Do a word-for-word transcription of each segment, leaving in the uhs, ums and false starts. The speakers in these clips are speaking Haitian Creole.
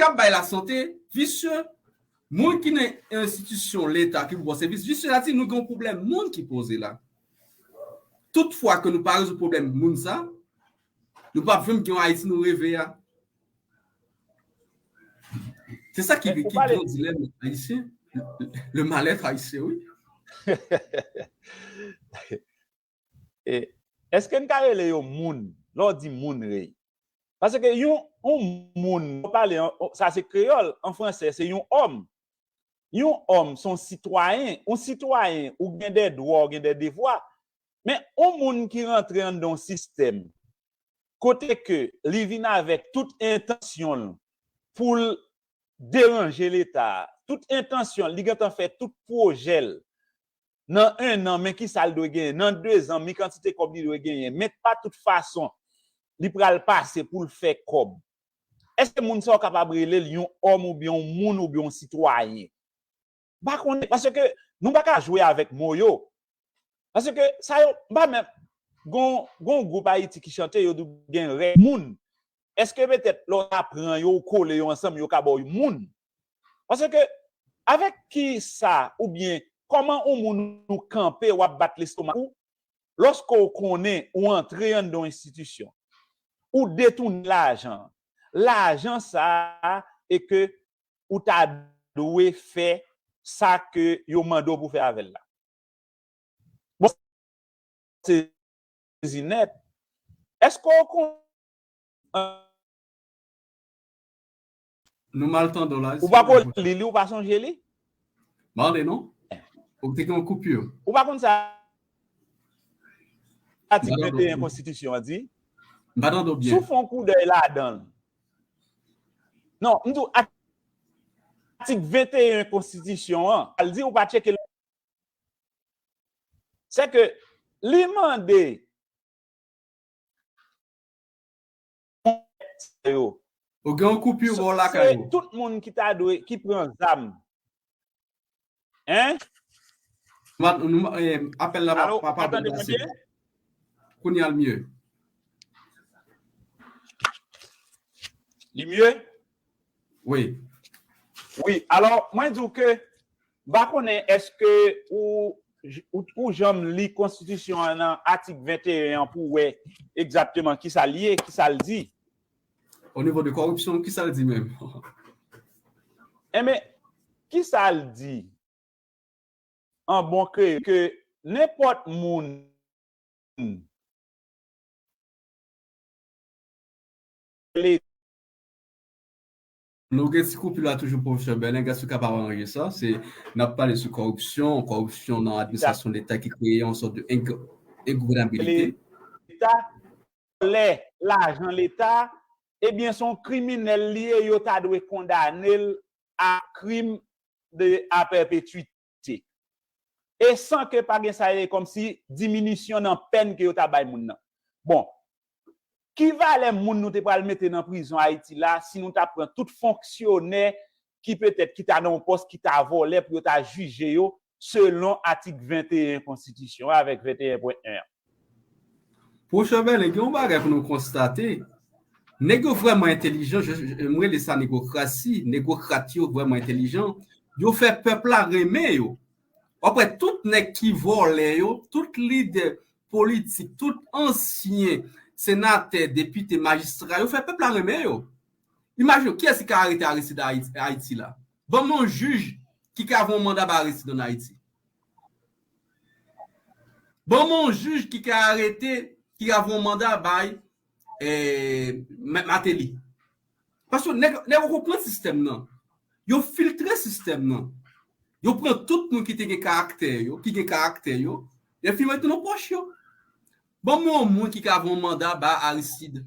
k ap bay lasante visye. Moun ki nan enstitisyon Leta ki pou ba w sèvis visye, sa di nou gen yon pwoblèm moun ki poze la. Tout fwa ke nou pa rezoud pwoblèm moun sa, nou p ap janm gen yon Ayiti nou reve a. Se sa ki, ki gen yon dilèm ayisyen, le mal-être haïtien, wi. E, èske n ka rele yo moun? Lè w di moun, Rey. Paske yon, yon moun, w pale, sa se kreyòl, an fransè, se yon òm. Yon òm, se yon sitwayen. Yon sitwayen, ou gen de dwa, ou gen de devwa. Men yon moun ki rantre anndan yon sistèm, kote ke li vin avèk tout entansyon l pou l deranje Leta, tout entansyon l, li gentan fè tout pwojè l nan en an, men kisa l dwe genyen, nan de zan, men kantite kòb li dwe genyen, men pa tout fason li pral pase pou l fè kòb. Èske moun sa yo kapab rele l yon òm oubyen yon moun oubyen yon sitwayen? M pa konnen, paske nou pa ka jwe avèk mo yo. Paske sa yo, m pa menm, gon, gon gwoup Ayiti ki chante, yo di gen règ moun. Èske petèt lè w ta pran yo, w kole yo ansanm, yo ka ba w moun? Paske avèk ki sa, oubyen kòman yon moun ou kanpe, w ap bat lestomak ou, lòske w konnen ou antre anndan yon enstitisyon, ou detounen lajan, lajan sa a, e ke ou ta dwe fè sa ke yo mande w pou fè avè l la. Bon, sezi nèt. Èske w konn... Nou mal tande w la. Ou pa ko li li, ou pa sonje li? Mande non. Ou te gen yon koupi. Ou pa konn sa atik venteyen konstitisyon an di? M pa tande w byen. Si w fè yon koudèy ladan l. Non, m di w atik venteyen konstitisyon an, al di ou pa tcheke l. Se ke li mande yo. Ou gen yon koupi bò lakay ou. Tout moun ki ta dwe, ki pran zam. Hein? Apèl la pa pa byen pase. Kounye a l mye. Li mye? Wi. Wi, alò, mwen di w ke M pa konnen èske ou, ou, ou janm li konstitisyon an nan atik venteyen an pou w wè egzakteman kisa l ye, kisa l di. O nivo de kòripsyon, kisa l di menm? Enben, kisa l di an bon kreyòl ke nenpòt moun Nou gen ti koupi la toujou, Pwofesè Bèlen, èske w kapab aranje sa? Se, n ap pale sou kòripsyon, kòripsyon nan administrasyon Leta ki kreye yon sòt de engouvènabilite. Leta, vòlè lajan Leta, ebyen, se yon kriminèl li ye, yo ta dwe kondane l a krim de a pèpetwite. E san ke pa gen sa rele kòmsi diminisyon nan pèn ke yo ta bay moun nan. Bon, ki valè moun nou te pral mete nan prizon Ayiti la si nou ta pran tout fonksyonè ki petèt ki ta nan yon pòs ki ta vòlè pou yo ta jije yo selon atik venteyen konstitisyon an avèk venteyen pwen en an? Pwofesè Bèlen, gen yon bagay pou nou konstate. Nèg yo vrèman entèlijan, m rele sa negokrasi, negokrat yo vrèman entèlijan. Yo fè pèp la renmen yo. W ap wè tout nèg ki vòlè yo, tout lidè politik, tout ansyen senatè, depite, majistra, yo fè pèp la renmen yo. Imajine w, kiyès ki ka arete Aristide Ayiti la? Ban m yon jij ki ka voye yon manda bay Aristide ann Ayiti. Ban m yon jij ki ka arete, ki ka voye yon manda bay Martelly. Paske nèg yo konprann sistèm nan. Yo filtre sistèm nan. Yo pran tout moun ki te gen karaktè yo, ki gen karaktè yo, yo fin mete nan pòch yo. Ban m yon moun ki ka voye yon manda bay Aristide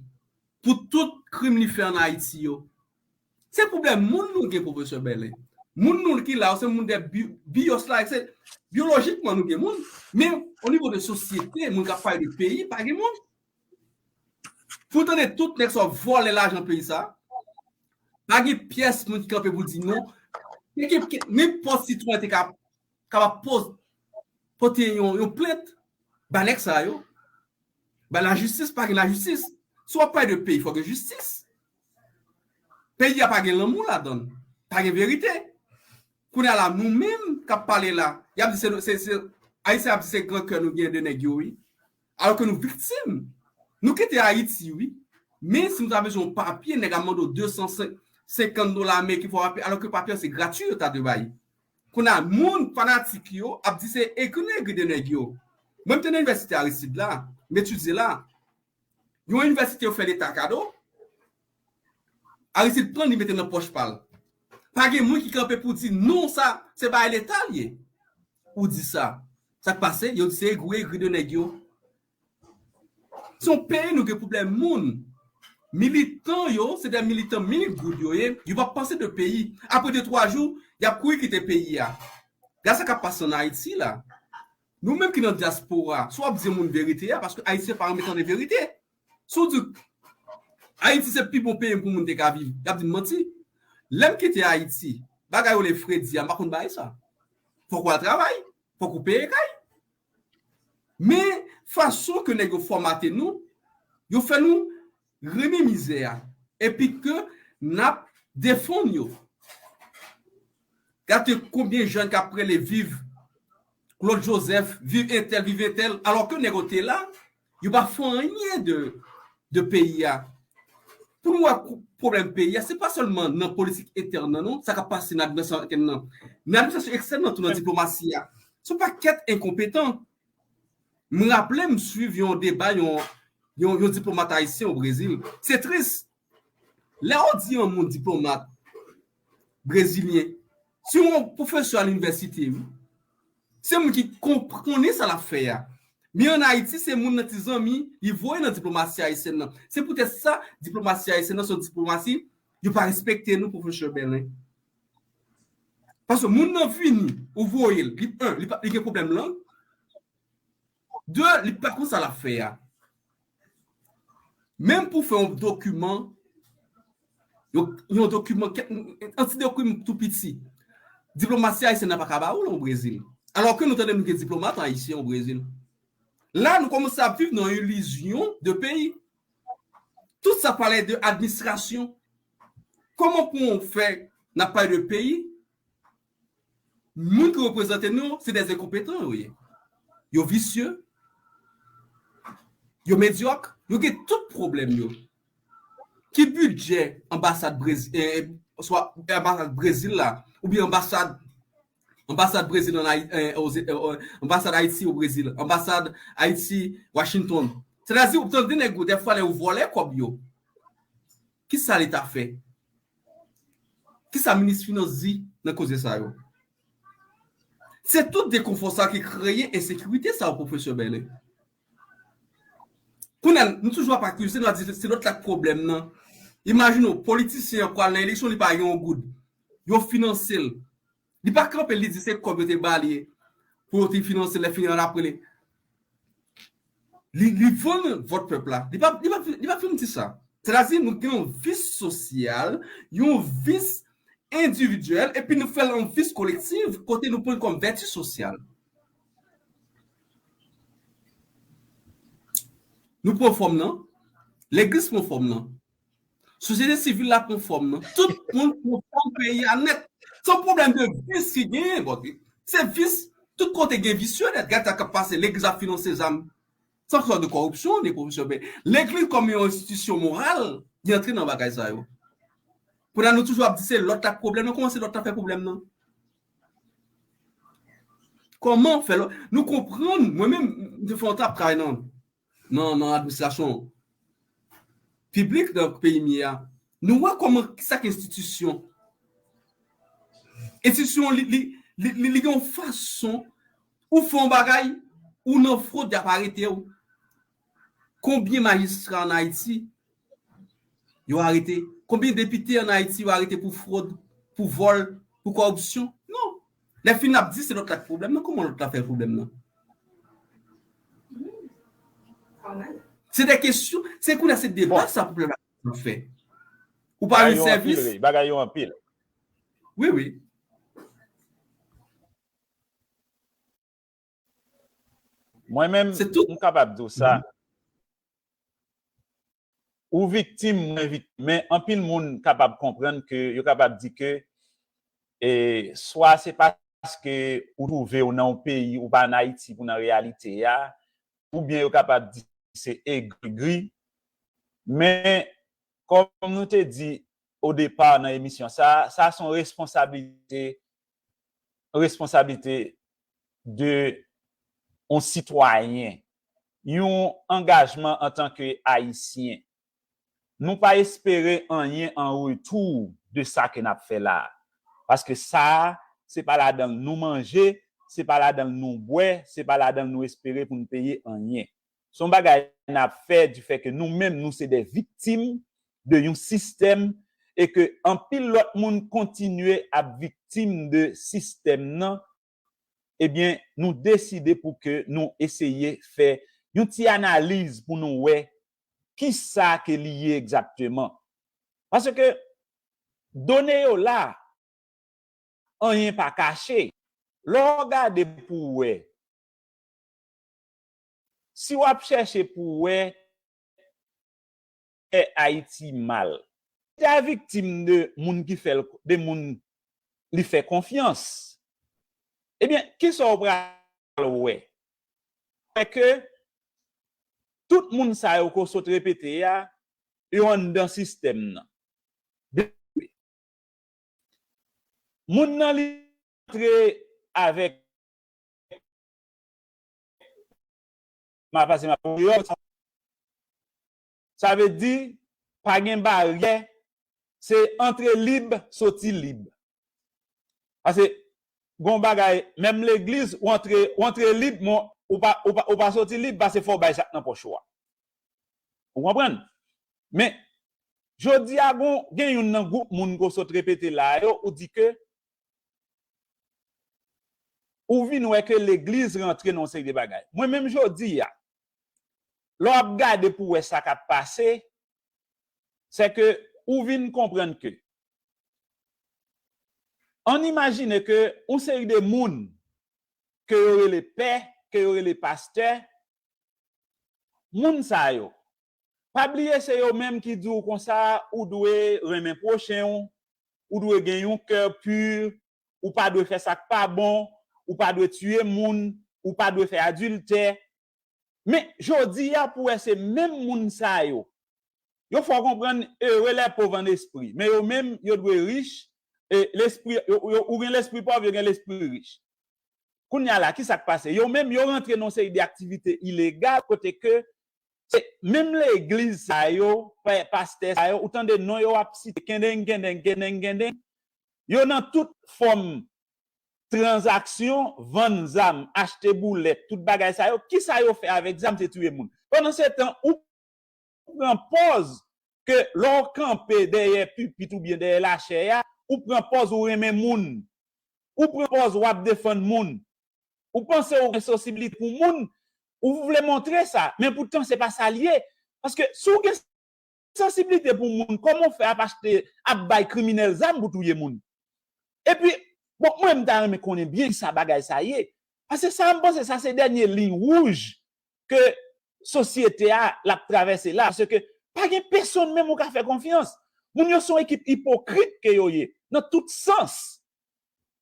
pou tout krim li fè ann Ayiti yo. Se pwoblèm moun nou gen, Pwofesè Bèlen. Moun nou ki la yo, se moun de biyòs la, se byolojikman nou gen moun, men o nivo de sosyete, moun k ap pale de peyi, pa gen moun. Pou w tande tout nèg sa yo vòlè lajan peyi sa, pa gen pyès moun ki kanpe pou di non. Nenpòt sitwayen te ka kapab pote yon, yon plent bay nèg sa yo. Bay lajistis, pa gen lajistis. Si w ap pale de peyi, fò gen jistis. Peyi a pa gen lanmou ladan l. Pa gen verite. Kounye a la, nou menm k ap pale la, y ap di se, se, se, Ayisyen ap di se gran kè nou gen de nèg yo, wi. Alò ke nou viktim. Nou kite Ayiti, wi. Men si nou ta bezwen yon papye, nèg ap mande w de san senkant dola ameriken pou papye, alò ke papye a se gratui yo ta dwe bay. Kounye a, moun, fanatik yo, ap di se egri nou egri de nèg yo. Mwen, m te nan inivèsite Aristide la, m etidye la. Yon inivèsite yo fè Leta kado. Aristide pran li mete nan pòch pa l. Pa gen moun ki kanpe pou di non, sa se bagay Leta l ye. Ou di sa. Sa k pase? Yo di se egri, egri de nèg yo. Se yon peyi nou gen pwoblèm moun. Militan yo, se de militan mil goud yo ye. Yo p ap panse de peyi. Apre de twa jou, y ap kouri kite peyi a. Gade sa k ap pase ann Ayiti la. Nou menm ki nan dyaspora, si w ap di moun verite a, paske Ayisyen pa renmen tande verite. Si w di Ayiti se pi bon peyi pou moun te ka viv, y ap di m manti. Lè m kite Ayiti, bagay yo rele fredi a, m pa konn bagay sa. Fòk w al travay, fòk ou peye kay. Men fason ke nèg yo fòmate nou, yo fè nou renmen mizè a, epi ke n ap defann yo. Gade konbyen jèn k ap rele viv Claude Joseph, viv entèl, viv entèl, alò ke nèg yo te la, yo pa fè anyen de, de peyi a. Pou nou wè kou-, pwoblèm peyi a, se pa sèlman nan politik entèn nan, non, sa k ap pase nan administrasyon entèn nan. Nan administrasyon ekstèn nan tou, nan diplomasi a. Se yon pakèt enkonpetan. M raple m swiv yon deba yon, yon, yon diplomat ayisyen o Brezil. Se tris. Lè w di yon moun diplomat brezilyen, se yon pwofesè a linivèsite, wi. Se moun ki konp-, konnen sa l ap fè a. Men ann Ayiti, se moun nan ti zanmi, li voye nan diplomasi ayisyèn nan. Se poutèt sa, diplomasi ayisyèn nan se yon diplomasi yo pa respekte nou, pwofesè Bèlen. Paske moun nan vini, ou voye l, li, en, li pa, li gen pwoblèm lang. De, li pa konn sa l ap fè a. Menm pou fè yon dokiman, yon, yon dokiman, kèk, yon ti dokiman tou piti, diplomasi ayisyèn nan pa ka ba ou l o Brezil. Alò ke nou tande nou gen diplomat ayisyen o Brezil. La, nou kòmanse ap viv nan yon ilizyon de peyi. Tout sa pale de administrasyon. Kòman pou w fè n ap pale de peyi? Moun ki reprezante nou, se de enkonpetan yo ye. Yo visye, yo medyòk, yo gen tout pwoblèm yo. Ki bidjè anbasad Brezil, eh, swa anbasad Brezil la, oubyen anbasad, anbasad Brezil an Ayi-, eh, oze-, eh, eh, anbasad Ayiti o Brezil, anbasad Ayiti Washington. Sètadi, ou tande nèg yo, dèfwa, lè yo vòlè kòb yo. Kisa Leta fè? Kisa minis finans di nan koze sa yo? Se tout dekonfò sa ki kreye ensekirite sa yo, pwofesè Bèlen. Kounye a, nou toujou ap akize, nou ap di se lòt la k pwoblèm nan. Imajine w, politisyen an pral nan eleksyon, li pa gen yon goud. Yo finanse l. Li pa kanpe, li di se kòb yo te ba li pou yo te finanse l, lè fini an apre li. Li, li vann vòt pèp la. Li pa, li pa, li pa fin di sa. Sètadi, nou gen yon vis sosyal, yon vis endividyèl, epi nou fè l yon vis kolektiv, kote nou pran l kòm vèti sosyal. Nou pran fòm nan, legliz pran fòm nan. Sosyete sivil la pran fòm nan. Tout moun pran fòm peyi a nèt. Se yon pwoblèm de vis ki genyen, bon, se vis, tout kote gen vis yo nèt. Gade sa k ap pase, legliz ap finanse zam. Se yon sòt de kòripsyon, de kòripsyon. Men legliz kòm yon enstitisyon moral, li antre nan bagay sa yo. Kounye a nou toujou ap di se lòt la k pwoblèm nan. Kòman se lòt la fè pwoblèm nan? Kòman fè lòt? Nou konprann, mwen menm, m te fè yon travay nan nan, nan administrasyon piblik nan peyi m ye a, nou wè kòman sa k enstitisyon. Enstitisyon, li, li, li, li, li gen yon fason, ou fè yon bagay, ou nan fwod, y ap arete w. Konbyen majistra ann Ayiti yo arete? Konbyen depite ann Ayiti yo arete pou fwod, pou vòl, pou kòripsyon? Non. Lè fini ap di se lòt la k pwoblèm nan, kòman lòt la fè pwoblèm nan? Se de kesyon, se kounye a se deba sa pwoblèm la fè. Ou pa rann sèvis. Bagay yo anpil, wi. Wi, wi. Mwen menm, m kapab di w sa. ou viktim, mwen viktim, men anpil moun kapab konprann ke, yo kapab di ke, e, swa se paske ou twouve w nan yon peyi, ou pa ann Ayiti pou nan reyalite a, oubyen yo kapab di se egri, men kòm nou te di o depa nan emisyon sa, sa se yon responsablite, responsablite de yon sitwayen, yon angajman antanke Ayisyen. Nou pa espere anyen an retou de sa ke n ap fè la a. Paske sa a, se pa ladan l nou manje, se pa ladan l nou bwè, se pa ladan l nou espere pou n peye anyen. Se yon bagay n ap fè du fait que nou menm, nou se de viktim de yon sistèm e ke anpil lòt moun kontinye ap viktim de sistèm nan, ebyen, nou deside pou ke nou eseye fè yon ti analiz pou nou wè kisa ke li ye egzakteman. Paske done yo la, anyen pa kache. Lè w gade pou w wè, si w ap chèche pou w wè fè Ayiti mal, li ta viktim de moun ki fè l, de moun li fè konfyans. Ebyen, kisa w pral wè? Wè ke tout moun sa yo ke w sot repete a, yo anndan sistèm nan. Moun nan li antre avèk, m a pase m a kreyòl, sa vle di pa gen baryè, se antre lib, soti lib. Paske gon bagay, menm legliz, ou antre, ou antre lib, men ou pa, ou pa, ou pa soti lib, paske fò w bay sa k nan pòch ou a. Ou konprann? Men, jodi a, gon, gen youn nan gwoup moun ke w sot repete la yo, ou di ke ou vin wè ke legliz rantre nan yon seri de bagay. Mwen menm jodi a, lè w ap gade pou w wè sa k ap pase, se ke ou vin konprann ke, ann imajine ke yon seri de moun ke yo rele pè, ke yo rele pastè, moun sa yo, pa bliye se yo menm ki di w konsa, ou dwe renmen pwochen w, ou dwe gen yon kè pi, ou pa dwe fè sa k pa bon, ou pa dwe tiye moun, ou pa dwe fè adiltè. Men, jodi a, pou wè se menm moun sa yo, yo fè w konprann, heureux les pauvres en esprit. Men yo menm, yo dwe rich, e lespri, yo, yo, ou gen lespri pòv, yo gen lespri rich. Kounye a la, kisa k pase? Yo menm, yo rantre nan yon seri de aktivite ilegal, kote ke se menm legliz sa yo, pa-, pastè sa yo, ou tande non yo ap site, kendeng, kendeng, kendeng, kendeng. Yo nan tout fòm tranzaksyon, vann zam, achte boulèt, tout bagay sa yo. Kisa yo fè avèk zam? Se tiye moun. Pandan se tan, ou pran pòz ke lè w kanpe dèyè pipit oubyen dèyè lachè a, ou pran pòz ou renmen moun. Ou pran pòz w ap defann moun. Ou panse ou gen sansiblite pou moun, ou vle montre sa, men poutan se pa sa l ye. Paske si w gen sansiblite pou moun, kòman w fè ap achte, ap bay kriminèl zam pou touye moun? Epi, bon, mwen, m ta renmen konnen byen kisa bagay sa ye. Paske sa, m panse sa se dènye liy wouj ke sosyete a l ap travèse la. Paske pa gen pèsonn menm ou ka fè konfyans. Moun yo se yon ekip ipokrit ke yo ye, nan tout sans.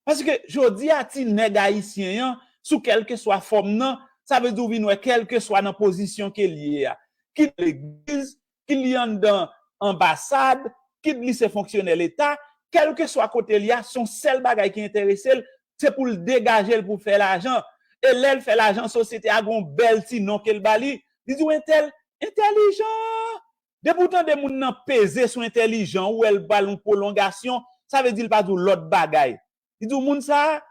Paske jodi a, ti nèg ayisyen an, sou kèlkeswa fòm nan, sa vle di w vin wè kèlkeswa nan pozisyon ke l ye a, kit legliz, kit li anndan anbasad, kit li se fonksyonè leta, kèlkeswa kote l ye a, se yon sèl bagay ki enterese l, se pou l degaje l pou fè lajan. E lè l fè lajan, sosyete a gen yon bèl ti non ke l ba li. Li di w entèl entèlijan. Depi w tande moun nan peze sou entèlijan, ou wè l ba l yon pwolongasyon, sa vle di l pa di w lòt bagay. Li di w moun sa a,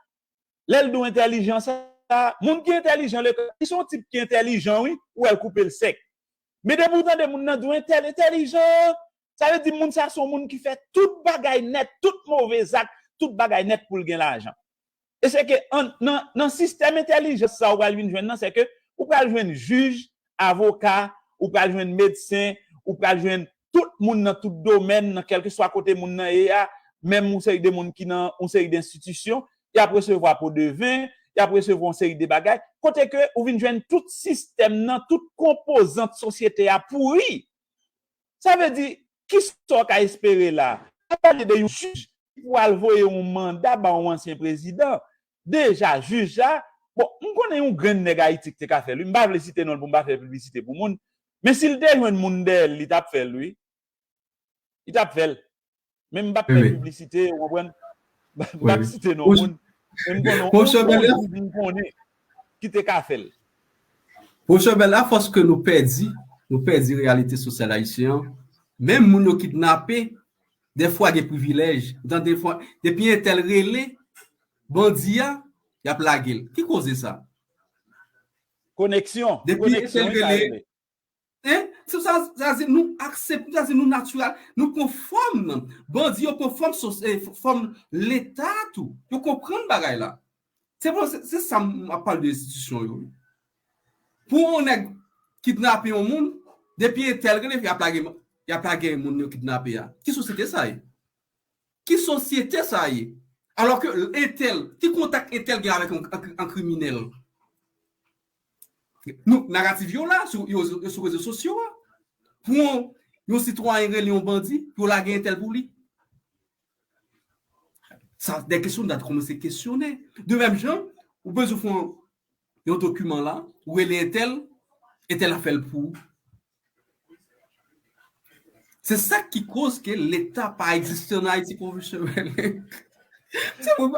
lè l di w entèlijan sa a, moun ki entèlijan, li se yon tip ki entèlijan, wi, ou wè l koupe l sèk. Men depi w tande moun nan di w entèl entèlijan, sa vle di moun sa a se yon moun ki fè tout bagay nèt, tout move zak, tout bagay nèt pou l gen lajan. E se ke an, nan, nan sistèm entèlijans sa ou pral vin jwenn nan, se ke ou pral jwenn jij, avoka, ou pral jwenn medsen, ou pral jwenn tout moun nan tout domèn, nan kèlkeswa kote moun nan ye a, menm yon seri de moun ki nan yon seri de enstitisyon, y ap resevwa po de ven, y ap resevwa yon seri de bagay, kote ke ou vin jwenn tout sistèm nan, tout konpozant sosyete a pouri. Sa vle di, kisa w ka espere la? N ap pale de yon jij ki pou al voye yon manda ba yon ansyen prezidan. Deja, jij la, bon, m konnen yon grenn nèg Ayiti ki te ka fè l, wi. M pa vle site non l pou m pa fè piblisite pou moun. Men si l te jwenn moun dèyè l, li t ap fè l, wi. Li t ap fè l. Men m p ap fè piblisite, ou konprann? M p ap site non moun. Men m konnen yon moun ki m konnen ki te ka fè l. Pwofesè Bèl, afòs ke nou pèdi, nou pèdi reyalite sosyal ayisyen an, menm moun yo kidnape, dèfwa gen privilèj. Ou tande fwa, depi entèl rele bandi a, y ap lage l. Ki koze sa? Koneksyon. Depi entèl rele, hein? Se sa, sa di nou aksepte, sa di nou natirèl, nou pran fòm nan. Bandi yo pran fòm, eh, fòm Leta tou. Yo konprann bagay la. Se pou, se, se sa m ap pale de enstitisyon yo. Pou yon nèg kidnape yon moun, depi entèl rele, y ap lage, y ap lage moun yo kidnape a. Ki sosyete sa ye? Ki sosyete sa ye? Alò ke entèl, ki kontak entèl gen avèk yon, yon, yon kriminèl? Nou, naratif yo la, sou, yo, yo sou rezo sosyo a. Pou yon, yon sitwayen rele yon bandi, pou yo lage entèl pou li. Sa, de kesyon nou ta kòmanse kesyone. De menm jan, ou bezwen fè yon, yon dokiman la, ou rele entèl, entèl ap fè l pou ou. Se sa ki koz ke Leta pa egziste ann Ayiti, pwofesè Bèlen. Se pou,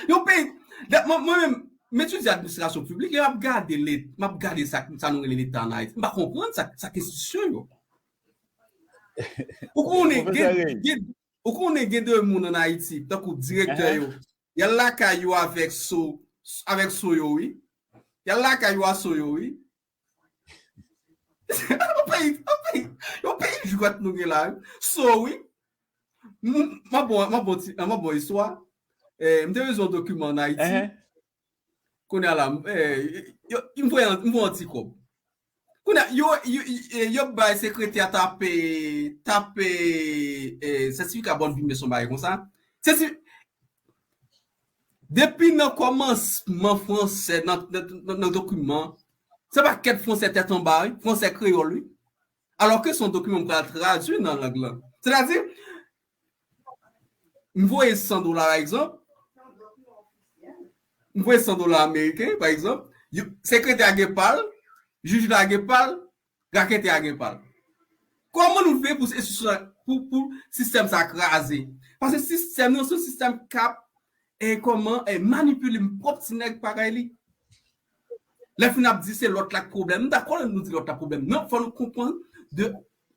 yon peyi, mwen, mwen menm, m etidye administrasyon piblik, lè m ap gade Leta, m ap gade sa, sa nou rele Leta ann Ayiti. M pa konprann sa, sa k enstitisyon yo. Ou konnen, gen, gen, ou konnen gen de moun ann Ayiti, tankou direktè yo, y al lakay yo avèk so, avèk so yo, wi. Y al lakay yo a so yo, wi. Yon peyi, yon peyi, yon peyi jwèt nou gen la, wi. So, wi. M, m ap bon, m ap bon ti, m ap bon istwa. Eh, m te bezwen yon dokiman ann Ayiti. Kounye a la, eh, yo, m voye, m voye yon ti kòb. Kounye a, yo, yo, yo, yo bay sekretè a tape, tape, eh, sètifika bòn vi, m bezwen bagay konsa. Sèti-, depi nan kòmansman fransè, nan, nan, nan, nan dokiman, se pa kèk fransè tèt anba, wi, fransè kreyòl, wi. Alò ke se yon dokiman m pral tradui nan lang lan. Sètadi, m voye san dola, pa egzanp, m voye san dola ameriken, pa egzanp, yo, sekretè a gen pa l, jij la gen pa l, raketè a gen pa l. Kòman nou fè pou, pou, pou sistèm sa kraze? Paske sistèm nou se yon sistèm k ap, e kòman, e manipile pwòp ti nèg parèy li. Lè fin ap di se lòt la k pwoblèm. M dakò lè nou di lòt la pwoblèm. Men fò nou konprann de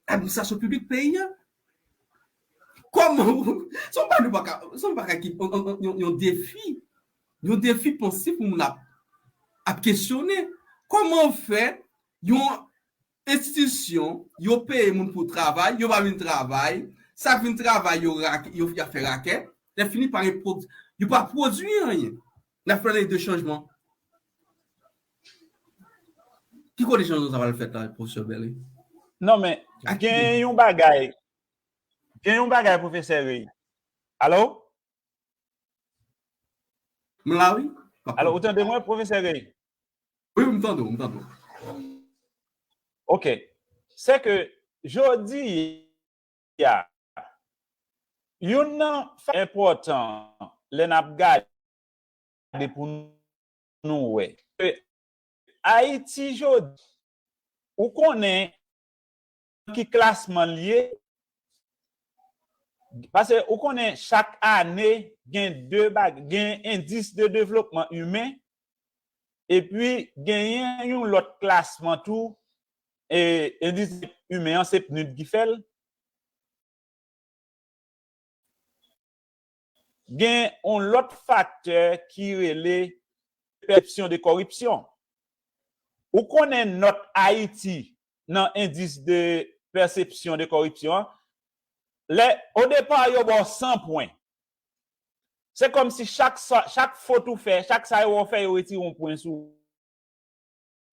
administrasyon piblik peyi a. Kòman, se yon bagay nou pa ka, se yon bagay ki, yon, yon, yon, yon defi. Yon defi panse pou moun ap, ap kesyone. Kòman fè yon enstitisyon, yo peye moun pou travay, yo pa vin travay, sa k vin travay, yo rak-, yo, y ap fè rakèt, lè fini pa gen pwod-, yo pa pwodui anyen. N ap pale de chanjman. Ki kote chanjman sa pral fèt la, pwofesè Bèlen? Non, men, gen yon bagay, gen yon bagay, pwofesè Rey. Alo? M la, wi. Alo, ou tande mwen, pwofesè Rey? Wi, m tande w, m tande w. Ok. Se ke jodi a, youn nan fak enpòtan lè n ap gade pou nou wè. Ayiti jodi, ou konnen ki klasman l ye, paske ou konnen chak ane gen de bag-, gen endis de devlopman imen, epi genyen yon lòt klasman tou, e, endis imen an, se PNUD ki fè l. Gen yon lòt faktè ki rele pèsepsyon de kòripsyon. Ou konnen nòt Ayiti nan endis de pèsepsyon de kòripsyon an, lè, o depa, yo ba w san pwen. Se kòmsi chak sa, chak fot ou fè, chak sa yo wè w fè, yo retire yon pwen sou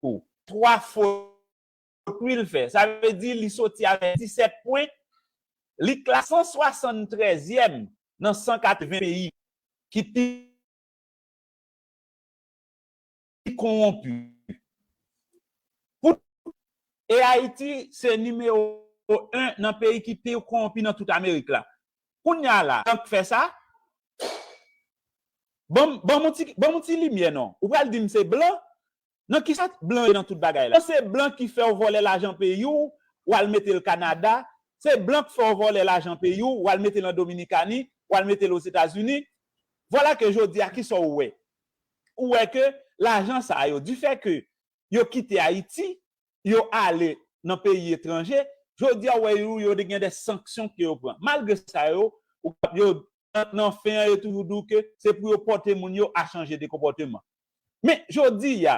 ou. Twa fot wi l fè. Sa vle di li soti avèk disèt pwen. Li klase san swasanntrèzyèm nan san katreven peyi ki pi kowonpi. Pou, e Ayiti se nimewo en nan peyi ki pi kòwonpi nan tout Amerik la. Kounye a la, blan k fè sa? Ban m, ban m yon ti, ban m yon ti limyè non. Ou pral di m se blan? Nan kisa blan ye nan tout bagay la? Se blan ki fè w vòlè lajan peyi w, w al mete l Kanada. Se blan k fè w vòlè lajan peyi w, w al mete l an Dominikani, w al mete l Ozetazini. Vwala ke jodi a, kisa w wè? Ou wè ke lajan sa yo, di fè ke yo kite Ayiti, yo ale nan peyi etranje, jodi a, w wè yo, yo gen de sanksyon ke yo pran. Malgre sa yo, ou, yo nan, nan fen an, yo toujou di w ke se pou yo pòte moun yo a chanje de konpòteman. Men, jodi a,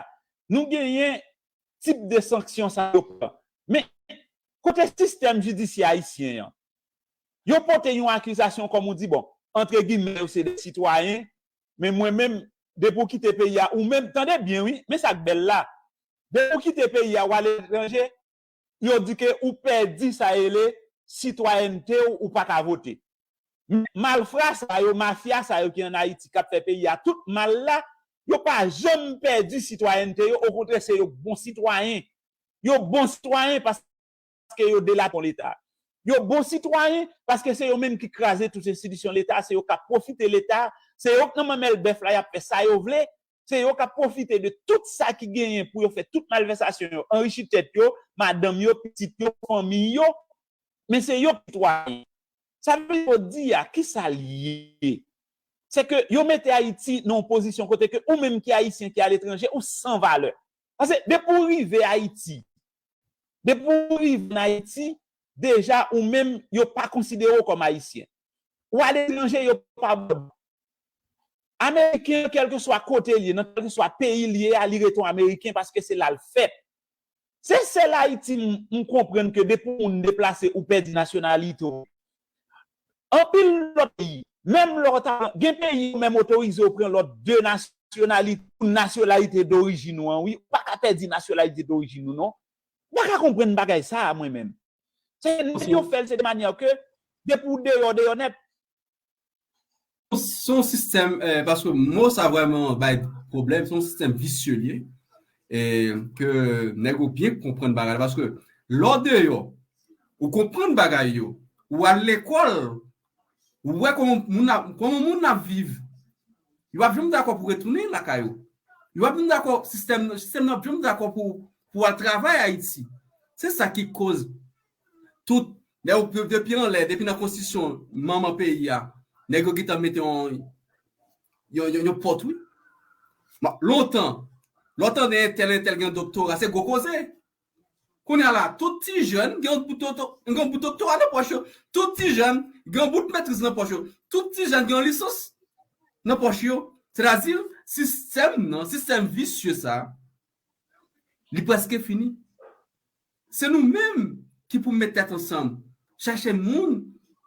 nou genyen tip de sanksyon sa yo pran. Men, kote sistèm jidisyè ayisyen an? Yo pote yon akizasyon kòm ou di, bon, antre gimè, yo se de sitwayen, men mwen menm, depi w kite peyi a, ou menm, tande byen, wi, men sa k bèl la. Depi w kite peyi a, w al etranje, yo di ke ou pèdi sa rele sitwayènte w, ou pa ka vote. Men malfra sa yo, mafya sa yo ki ann Ayiti k ap fè peyi a tout mal la, yo pa janm pèdi sitwayènte yo, okontrè, se yo k bon sitwayen. Yo bon sitwayen paske yo delaton Leta. Yo bon sitwayen paske se yo menm ki kraze tout enstitisyon Leta, se yo k ap pwofite Leta, se yo k nan manmèl bèf la, y ap fè sa yo vle, se yo k ap pwofite de tout sa ki genyen pou yo fè tout malvèsasyon yo, anrichi tèt yo, madanm yo, pitit yo, fanmi yo, men se yo k sitwayen. Sa vle di a, kisa l ye? Se ke yo mete Ayiti nan yon pozisyon kote ke ou menm ki ayisyen ki aletranje, ou san valè. Paske depi w rive Ayiti, depi w rive ann Ayiti, deja ou menm, yo pa konsidere w kòm ayisyen. Ou aletranje, yo pa bò. Ameriken an, kèlkeswa kote l ye, nan kèlkeswa peyi l ye a, li rete yon Ameriken paske se la l fèt. Se sèl Ayiti m, m konprann ke depi yon moun deplase, ou pèdi nasyonalite w. Anpil lòt peyi, menm lè w ta gen peyi yo menm otorize w pran lòt de nasyonalite, pou nasyonalite dorijin ou an, wi, ou pa ka pèdi nasyonalite dorijin ou, non. Ou pa ka konprann bagay sa a, mwen menm. Se nèg yo fè l, se de manyè ke depi w deyò, deyò nèt. Se yon sistèm, eh, paske mo sa vrèman bay pwoblèm, se yon sistèm visye li ye, eh, ke nèg yo byen konprann bagay la, paske lè w deyò, ou konprann bagay yo, ou al lekòl, ou wè kòman moun ap, kòman moun ap viv, yo p ap janm dakò pou retounen lakay ou. Yo p ap janm dakò, sistèm, sistèm nan p ap janm dakò pou, pou al travay Ayiti. Se sa ki koz tout, lè ou, depi anlè, depi nan konstitisyon manman peyi a, nèg yo gentan mete yon, yon, yon, yon pòt, wi. Bon, lontan, lè w tande entèl, entèl gen doktora, se gwo koze. Kounye a la, tout ti jèn gen yon bout dokto-, gen yon bout doktora nan pòch yo. Tout ti jèn gen yon bout metriz nan pòch yo. Tout ti jèn gen yon lisans nan pòch yo. Sètadi, sistèm nan, sistèm visye sa, li prèske fini. Se nou menm ki pou met tèt ansanm, chèche moun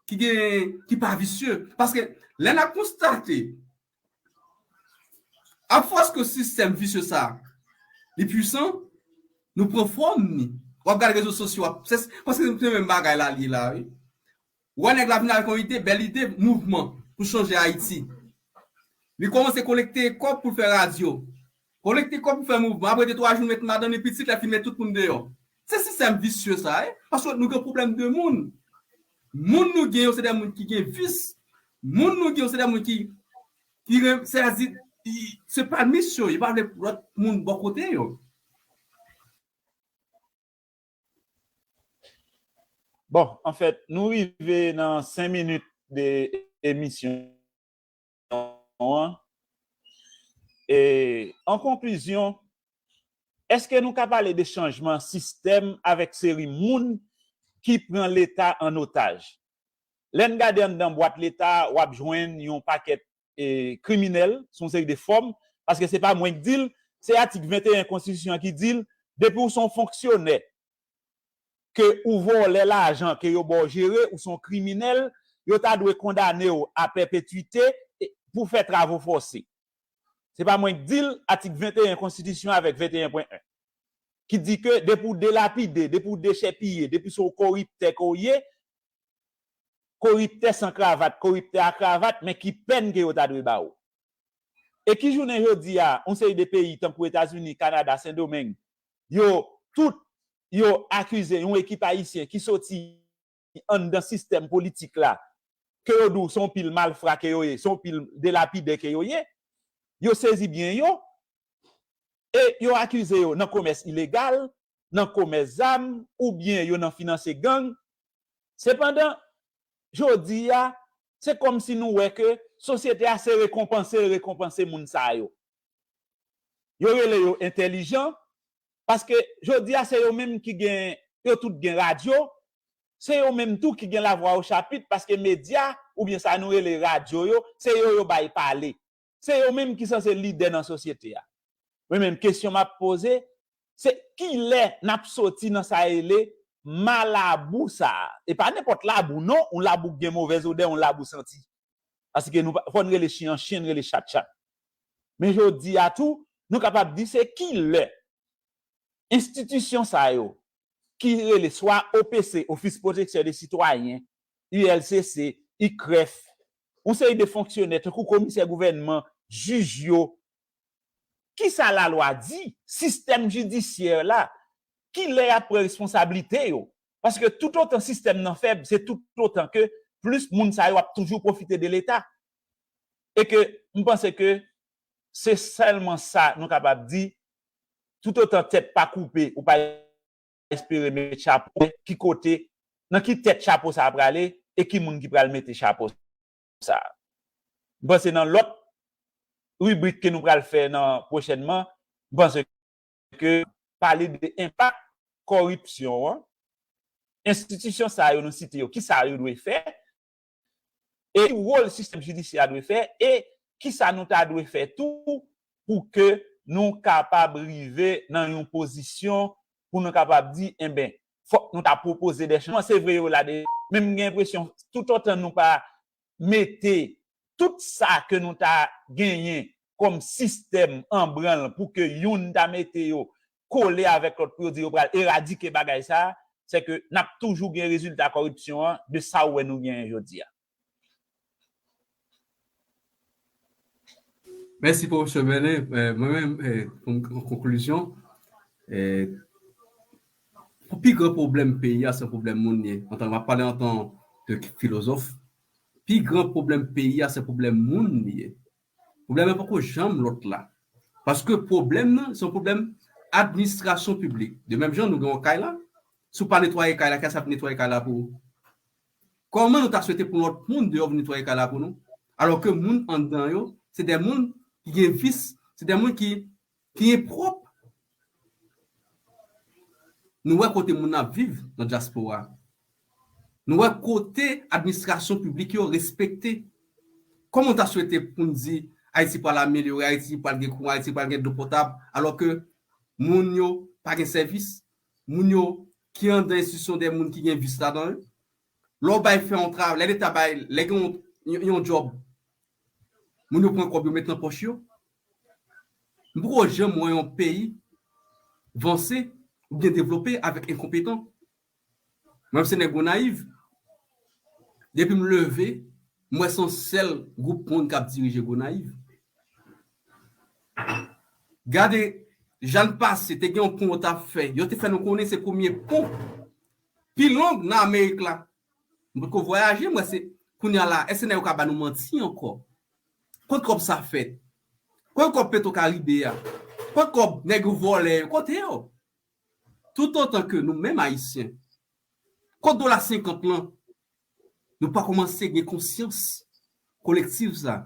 ki gen, ki pa visye. Paske lè n ap konstate, afòs ke sistèm visye sa, li pwisan, nou pran fòm ni. W ap gade rezo sosyo, w ap, se, paske se menm bagay la li ye la, wi. Ou wè nèg la vin avèk yon ide, bèl ide, mouvman pou chanje Ayiti. Li kòmanse kolekte kòb pou l fè radyo. Kolekte kòb pou fè mouvman. Apre de twa jou, l met madanm li, pitit, l ap fin met tout moun deyò. Se sistèm visye sa, wi. Paske nou gen pwoblèm de moun. Moun nou gen yo, se de moun ki gen vis. Moun nou gen yo, se de moun ki, ki ren-, sètadi, se pa misyon, yo pa vle lòt moun bò kote yo. Bon, anfèt, nou rive nan senk minit de emisyon an. E, an konklizyon, èske nou ka pale de chanjman sistèm avèk seri moun ki pran Leta an otaj? Lè n gade anndan bwat Leta, w ap jwenn yon pakèt e, kriminèl sou yon seri de fòm, paske se pa mwen k di l, se atik venteyen konstitisyon an ki di l, depi w se yon fonksyonè, ke ou vòlè lajan ke yo ba w jere, ou se yon kriminèl, yo ta dwe kondane w a pèpetwite e, pou fè travo fòse. Se pa mwen k di l, atik venteyen konstitisyon avèk venteyen pwen en, ki di ke depi w delapide, depi w dechèpiye, depi se yon koriptè ke w ye, koriptè san kravat, koriptè a kravat, men ki pèn ke yo ta dwe ba w? E ki jounen jodi a, yon seri de peyi tankou Etazini, Kanada, Sendomeng, yo tout yo akize yon ekip ayisyen ki soti anndan sistèm politik la, ke yo di w se yon pil malfra ke yo ye, se yon pil delapidè ke yo ye, yo sezi byen yo, e yo akize yo nan komès ilegal, nan komès zam, oubyen yo nan finanse gang. Sepandan, jodi a, se kòmsi nou wè ke sosyete a se rekonpanse l rekonpanse moun sa yo. Yo rele yo entèlijan, paske jodi a se yo menm ki gen, yo tout gen radyo, se yo menm tou ki gen lavwa o chapit, paske medya, oubyen sa nou rele radyo yo, se yo yo bay pale. Se yo menm ki sanse lidè nan sosyete a. Mwen menm, kesyon m ap poze, se kilè n ap soti nan sa rele ma labou sa a? E pa nenpòt labou, non, yon labou k gen movèz odè, yon labou santi. Paske nou pa, fò n rele chen an chen, n rele chat chat. Men jodi a tou, nou kapab di se kilè enstitisyon sa yo, ki rele swa O P C, Office Protecteur des Citoyens, U L C C, I C R E F, yon seri de fonksyonè, tankou komisè gouvènman, jij yo, kisa lalwa di, sistèm jidisyè la, kilè y ap pran responsablite yo? Paske toutotan sistèm nan fèb, se toutotan ke plis moun sa yo ap toujou pwofite de Leta. E ke m panse ke se sèlman sa nou kapab di, toutotan tèt pa koupe, ou pa espere met chapo, ki kote, nan ki tèt chapo sa a prale, e ki moun ki pral mete chapo sa a. M panse nan lòt ribrik ke nou pral fè nan pwochènman, m panse ke pale de enpak kòripsyon an, enstitisyon sa yo nou site yo, kisa yo dwe fè, e ki wòl sistèm jidisyè a dwe fè, e kisa nou ta dwe fè tou pou ke nou kapab rive nan yon pozisyon pou nou kapab di, enben, fòk nou ta pwopoze de chanjman. Se vre yo la de, men m gen enpresyon, toutotan nou pa mete tout sa ke nou ta genyen kòm sistèm an branl pou ke youn ta mete yo kole avèk lòt pou yo di yo pral eradike bagay sa a, se ke n ap toujou gen rezilta kòripsyon an de sa w wè nou genyen jodi a. Mèsi, Pwofesè Bèlen. Mwen menm, pou m, an konklizyon, pi gran pwoblèm peyi a, se pwoblèm moun li ye. Antan, m ap pale antan ke filozòf. Pi gran pwoblèm peyi a, se pwoblèm moun li ye. Pwoblèm nan poko janm lòt la. Paske pwoblèm nan, se yon pwoblèm administrasyon piblik. De menm jan, nou gen yon kay la, si w pa netwaye kay la, kiyès k ap netwaye kay la pou ou? Kòman nou ta swete pou lòt moun deyò vin netwaye kay la pou nou? Alò ke moun anndan yo, se de moun ki gen vis, se de moun ki, ki enpwòp. Nou wè kote moun ap viv nan dyaspora. Nou wè kote administrasyon piblik yo respekte. Kòman w ta swete pou n di Ayiti pral amelyore, Ayiti pral gen kouran, Ayiti pral gen dlo potab, alò ke moun yo pa gen sèvis, moun yo ki anndan enstitisyon de moun ki gen vis ladan yo? Lè w bay fè yon travay, lè Leta bay, lè gen yon, yon, yon djòb, moun yo pran kòb yo met nan pòch yo. M poko janm wè yon peyi vanse oubyen devlope avèk enkonpetan. Mwen menm se nèg Gonayiv. Depi m leve, m wè se yon sèl gwoup moun k ap dirije Gonayiv. Gade, jan l pase, te gen yon pon yo t ap fè. Yo te fè nou konnen se premye pon pi long nan Amerik la. M potko vwayaje, m wè se kounye a la, èske nèg yo ka ba nou manti ankò? Kot kòb sa fèt? Kot kòb Petro Caribe a? Kot kòb nèg yo vòlè yo? Kote yo? Toutotan ke nou menm Ayisyen, kot dola senkant lan, nou pa kòmanse gen konsyans kolektif sa,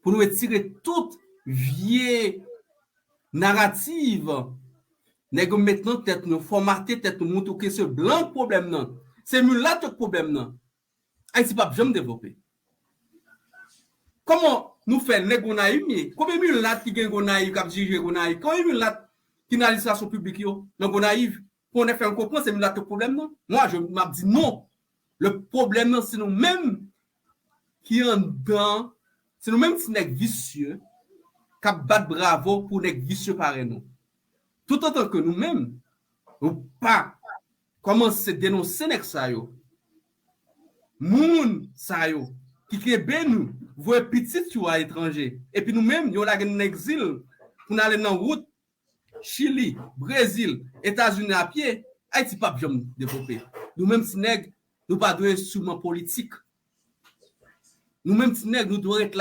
pou nou retire tout vye narativ nèg yo met nan tèt nou, fòmate tèt nou, montre ke se blan k pwoblèm nan, se milat yo k pwoblèm nan, Ayiti p ap janm devlope. Kòman nou fè nèg Gonayiv m ye? Konbyen milat ki gen Gonayiv k ap dirije Gonayiv? Konbyen milat ki nan administrasyon piblik yo nan Gonayiv? Pou nèg fè m konprann se milat yo k pwoblèm nan? Mwa, je, m ap di non. Le pwoblèm nan, se nou menm ki anndan, se nou menm ti nèg visye k ap bat bravo pou nèg visye parèy nou. Toutotan ke nou menm, nou pa kòmanse denonse nèg sa yo, moun sa yo ki kenbe nou, voye pitit yo aletranje, epi nou menm, yo lage n nan egzil pou n ale nan wout Chili, Brezil, Etazini a pye, Ayiti p ap janm devlope. Nou menm ti nèg, nou pa dwe enstriman politik. Nou menm ti nèg, nou dwe ret